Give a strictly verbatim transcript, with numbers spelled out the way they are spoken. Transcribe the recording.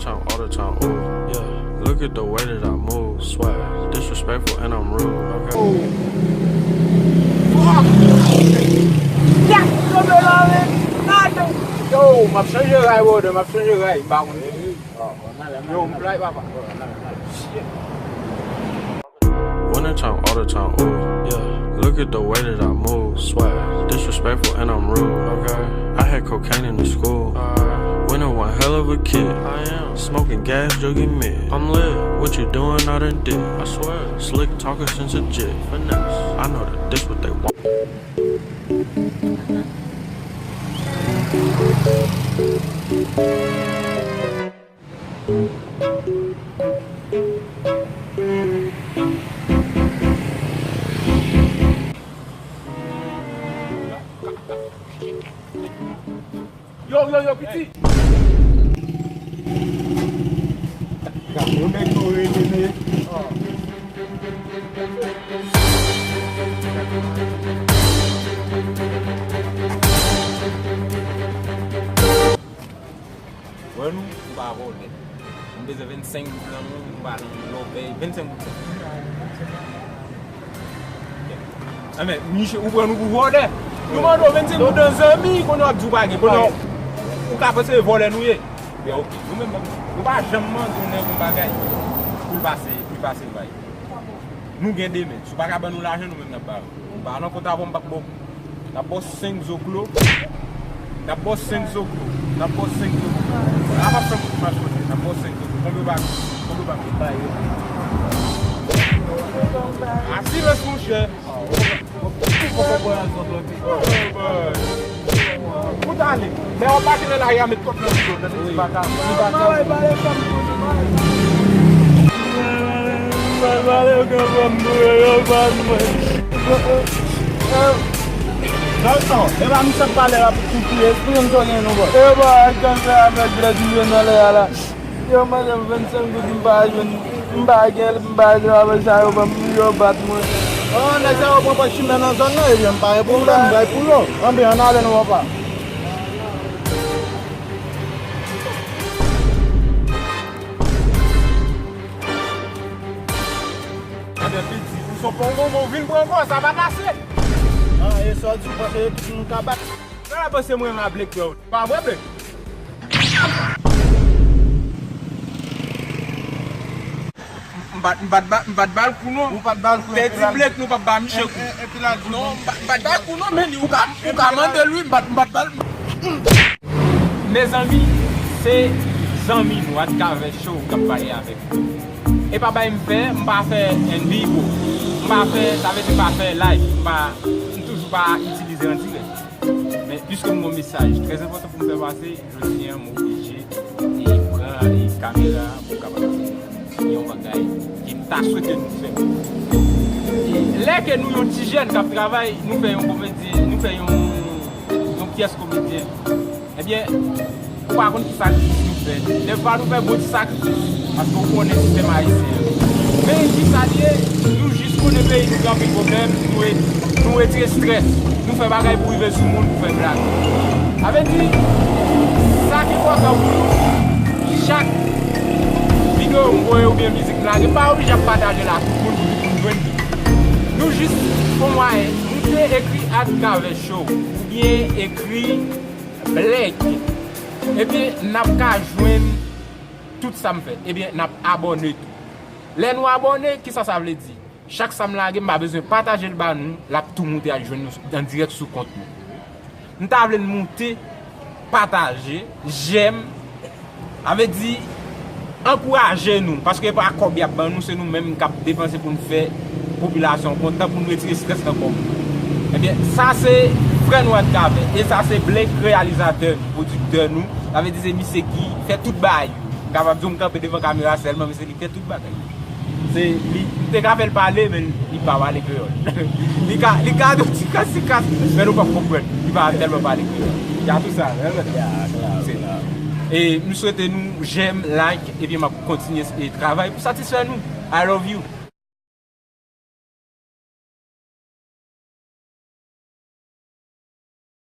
Time, all the time, ooh, yeah. Look at the way that I move, swag, disrespectful and I'm rude, okay? Yo, m ap chanje ray, brother, m ap chanje ray, m pa konn. Yo, m fly, papa. Winter time, all the time, ooh, yeah. Look at the way that I move, swag, disrespectful and I'm rude, okay? I had cocaine in the school, uh, when I one hell of a kid, I am smoking gas, jugging mid. I'm lit, what you doing? I done did, I swear. Slick talker since a jit, finesse. I know that this what they want. Yo, yo, yo, piti! Gade yon nèg nou rele, men. Wè nou, m pa vòlè. M bezwen vennsenk goud lan mwen, m pa nan lòbèy, vennsenk goud lan. Anben, misye, ou pran nou pou vòlè. Nou mande w vennsenk goud lan zanmi, kounye a w ap di w pa gen, kounye a w ka panse se vòlè nou ye. Men oke, nou menm, nou pa janm mande yon nèg yon bagay pou l pase, pou l pase l bay. Nou gen de men. Si w pa ka ban nou lajan, nou menm n ap ba ou. Ou pa nan kont avè m, m p ap ba w. N ap ba w senk zoklo. N ap ba w senk zoklo. N ap ba w senk zoklo. N ap ap fè moun mache kote. N ap ba w senk zoklo. Konbe w pa, konbe w pa. Asilans, monchè. Ou konprann zòt lòt. Ou tande? Lè w ap mache nan lari a, met kòt nan do, tande? Ti baka, ti baka. Pale, pale, pale, pale, yo ka pran m pou yo, yo bat mwen. Non, non, e pa misye ap pale la pou touye, pou yon tonè nou bò. E ba, ak tan fè avèk drèd nou nan lè a la. Yo mande m vennsenk goud, m pa jwenn, m pa gen, m pa travay sa, yo ban m, yo bat mwen. Oh, nèg sa yo pran pòt chimen nan zòn nan, ebyen, m pa gen pwoblèm, m bay pou yo. Anben, ann ale non, papa. Anben, piti, ou se yon bon bonbon, vin pran kò, sa pa pase. Ah, e sa w di, ou panse yo tout moun ka bat? Sa w panse mwen renmen a Blake, frè w? Pa vre, Blake? M pa t, m pa t ba, m pa t ba l kou non. Ou pa t ba l kou. Te di Blake nou p ap ba misye kou. Non, m pa, m pa t ba l kou non, men li, ou ka, ou ka mande l wi, m pa t, m pa t ba l. Mezanmi, se zanmi nou, Atcavè Show, k ap pale avèk nou. E pa bay m pè, m pa fè N B, bro. M pa fè, sa vle di m pa fè live, m pa, m toujou pa itilize an dirèk. Men piske m gen yon mesaj trè enpòtan pou m fè pase, jodi a m oblije e pran e kamera pou m kapab fè yon bagay ke m ta swete nou fè. E lè ke nou yon ti jèn k ap travay, nou fè yon komedi, nou fè yon, yon pyès komedyen. Ebyen, ou pa konn kisa nou fè. Dèfwa nou fè gwo ti sakrifis, paske ou konnen sistèm ayisyen an. Men kisa l ye, nou jis konnen peyi nou gen anpil pwoblèm, nou re-, nou retire estrès, nou fè bagay pou rive sou moun, pou fè blag. Sa vle di, sa ki enpòtan pou nou, chak videyo m voye oubyen mizik m lage, m pa oblije ap pataje l ak tout moun pou tout moun jwenn li. Nou jis fè yon mwayen, nou te ekri Atcavè Show, oubyen ekri Blake. Ebyen, n ap ka jwenn tout sa m fè. Ebyen, n ap abòne tou. Lè nou abòne, kisa sa vle di? Chak sa m lage, m pa bezwen pataje l ba nou, l ap tou moute al jwenn nou an dirèk sou kont nou. M ta vle n moute, pataje, jèm, sa vle di, ankouraje nou, paske e pa kòb y ap ban nou, se nou menm k ap depanse pou n fè popilasyon kontan, pou n retire estrès nan kò nou. Ebyen, sa se frè nou Atcavè, e sa se Blake, reyalizatè nou, pwodiktè nou, sa vle di se misye ki fè tout bagay yo. M kapab di w m kanpe devan kamera sèlman, men se li ki fè tout bagay. Se li, m te ka fè l pale, men li pa pale kreyòl. Li ka, li ka di w ti kas, ti kas, men nou p ap konprann. Li pa tèlman pale kreyòl. Ya tou sa, ya, ya, ya. E nou swete nou jèm, like, epi m ap kontinye e travay pou satisfè nou. I love you.